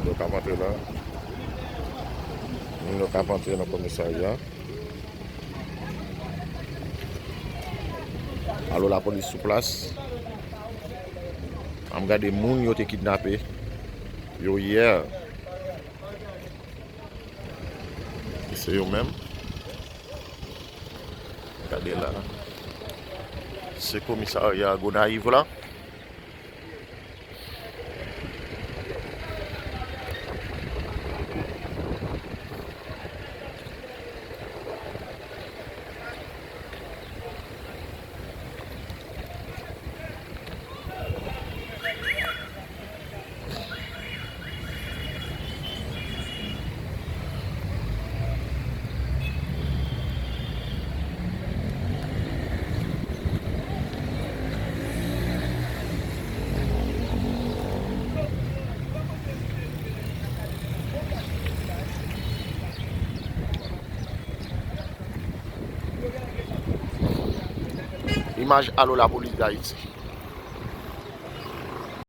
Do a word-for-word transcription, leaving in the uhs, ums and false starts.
Yo k ap antre la. Moun yo k ap antre nan komisarya. Alo lapolis sou plas. Ann gade moun yo te kidnape yo yè. Se yo menm. Gade la. Se komisarya Gonayiv la. Imaj Alo Lapolis Dayiti.